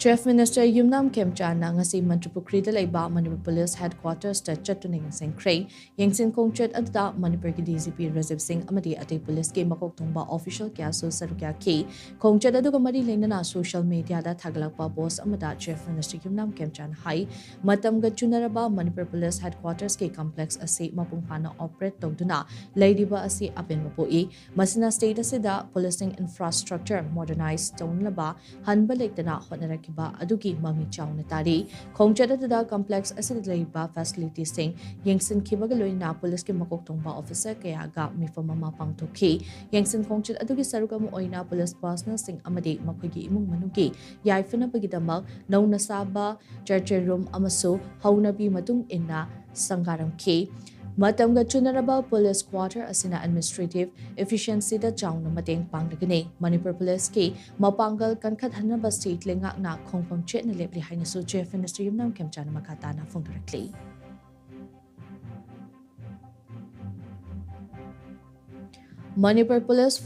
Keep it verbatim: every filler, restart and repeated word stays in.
Chief Minister ꯌꯨꯝꯅꯥꯝ ꯈꯦꯝꯆꯥꯟꯅ ꯉꯁꯤ ꯃꯟꯇ꯭ꯔꯤꯄꯨꯈ꯭ꯔꯤꯗ ꯂꯩꯕ Manipur police ꯍꯦꯗꯀ꯭ꯋꯥꯇꯔꯁꯇ ꯆꯠꯇꯨꯅ ꯌꯦꯡꯁꯤꯟꯈ꯭ꯔꯦ꯫ ꯌꯦꯡꯁꯤꯟ ꯈꯣꯡꯆꯠ ꯑꯗꯨꯗ ꯃꯅꯤꯄꯨꯔꯒꯤ D G P ꯔꯥꯖꯤꯕ ꯁꯤꯡ ꯑꯃꯗꯤ ꯑꯇꯩ ꯄꯨꯂꯤꯁꯀꯤ ꯃꯀꯣꯛ ꯊꯣꯡꯕ ꯑꯣꯐꯤꯁꯤꯌꯦꯜ ꯀꯌꯥꯁꯨ ꯁꯔꯨꯛ ꯌꯥꯈꯤ꯫ ꯈꯣꯡꯆꯠ ꯑꯗꯨꯒ ꯃꯔꯤ ꯂꯩꯅꯅ ꯁꯣꯁꯤꯌꯦꯜ ꯃꯤꯗꯤꯌꯥꯗ ꯊꯥꯒꯠꯂꯛꯄ ꯄꯣꯁ ꯑꯃꯗ ꯆꯤꯐ ꯃꯤꯅꯤꯁꯇꯔ ꯌꯨꯝꯅꯥꯝ ꯈꯦꯝꯆꯥꯟꯅ ꯍꯥꯏ, ꯃꯇꯝꯒ ꯆꯨꯅꯔꯕ ꯃꯅꯤꯄꯨꯔ ꯄꯨꯂꯤꯁ ꯍꯦꯗꯀ꯭ꯋꯥꯇꯔꯁꯀꯤ ꯀꯝꯄ꯭ꯂꯦꯛꯁ ꯑꯁꯤ ꯃꯄꯨꯡ ꯐꯥꯅ ꯑꯣꯄꯔꯦꯠ ꯇꯧꯗꯨꯅ ꯂꯩꯔꯤꯕ ꯑꯁꯤ ꯑꯄꯦꯟꯕ ꯄꯣꯛꯏ꯫ ꯃꯁꯤꯅ ꯁ꯭ꯇꯦꯠ ꯑꯁꯤꯗ ꯄꯨꯂꯤꯁꯤꯡ ꯏꯟꯐ꯭ꯔꯥꯁ꯭ꯇ꯭ꯔꯛꯆꯔ ꯃꯣꯗꯔꯅꯥꯏꯖ ꯇꯧꯅꯅꯕ ꯍꯟꯕ ꯂꯩꯇꯅ ꯍꯣꯠꯅꯔꯛꯈꯤꯕ ꯑꯗꯨꯒꯤ ꯃꯃꯤ ꯆꯥꯎꯅ ꯇꯥꯔꯤ꯫ ꯈꯣꯡꯆꯠ ꯑꯗꯨꯗ ꯀꯝꯄ꯭ꯂꯦꯛꯁ ꯑꯁꯤꯗ ꯂꯩꯔꯤꯕ ꯐꯦꯁꯤꯂꯤꯇꯤꯁꯤꯡ ꯌꯦꯡꯁꯤꯟꯈꯤꯕꯒ ꯂꯣꯏꯅꯅ ꯄꯨꯂꯤꯁꯀꯤ ꯃꯀꯣꯛ ꯊꯣꯡꯕ ꯑꯣꯐꯤꯁꯔ ꯀꯌꯥꯒ ꯃꯤꯐꯝ ꯑꯃ ꯄꯥꯡꯊꯣꯛꯈꯤ꯫ ꯌꯦꯡꯁꯤꯟ ꯈꯣꯡꯆꯠ ꯑꯗꯨꯒꯤ ꯁꯔꯨꯛ ꯑꯃ ꯑꯣꯏꯅ ꯄꯨꯂꯤꯁ ꯄꯥꯔꯁꯅꯦꯜꯁꯤꯡ ꯑꯃꯗꯤ ꯃꯈꯣꯏꯒꯤ ꯏꯃꯨꯡ ꯃꯅꯨꯡꯒꯤ ꯌꯥꯏꯐꯅꯕꯒꯤꯗꯃꯛ ꯅꯧꯅ ꯁꯥꯕ ꯆꯔꯆ ꯔꯨꯝ ꯑꯃꯁꯨ ꯍꯧꯅꯕꯤ ꯃꯇꯨꯡ ꯏꯟꯅ ꯁꯪꯒꯥꯔꯝꯈꯤ꯫ ꯃꯇꯝꯒ ꯆꯨꯅꯔꯕ ꯄꯨꯂꯤꯁ ꯀ꯭ꯋꯥꯇꯔ ꯑꯁꯤꯅ ꯑꯦꯗꯃꯤꯅꯤꯁꯇ꯭ꯔꯦꯇꯤꯚ ꯏꯐꯤꯁꯤꯌꯦꯟꯁꯤꯗ ꯆꯥꯎꯅ ꯃꯇꯦꯡ ꯄꯥꯡꯂꯒꯅꯤ꯫ ꯃꯅꯤꯄꯨꯔ ꯄꯨꯂꯤꯁꯀꯤ ꯃꯄꯥꯡꯒꯜ ꯀꯟꯈꯠꯍꯟꯅꯕ ꯁ꯭ꯇꯦꯠ ꯂꯩꯉꯥꯛꯅ ꯈꯣꯡꯐꯝ ꯆꯦꯠꯅ ꯂꯦꯞꯂꯤ ꯍꯥꯏꯅꯁꯨ ꯆꯤꯐ ꯃꯤꯅꯤꯁꯇꯔ ꯌꯨꯝꯅꯥꯝ ꯈꯦꯝꯆꯥꯟꯅ ꯃꯈꯥ ꯇꯥꯅ ꯐꯣꯡꯗꯣꯔꯛꯂꯤ꯫ Manipur police force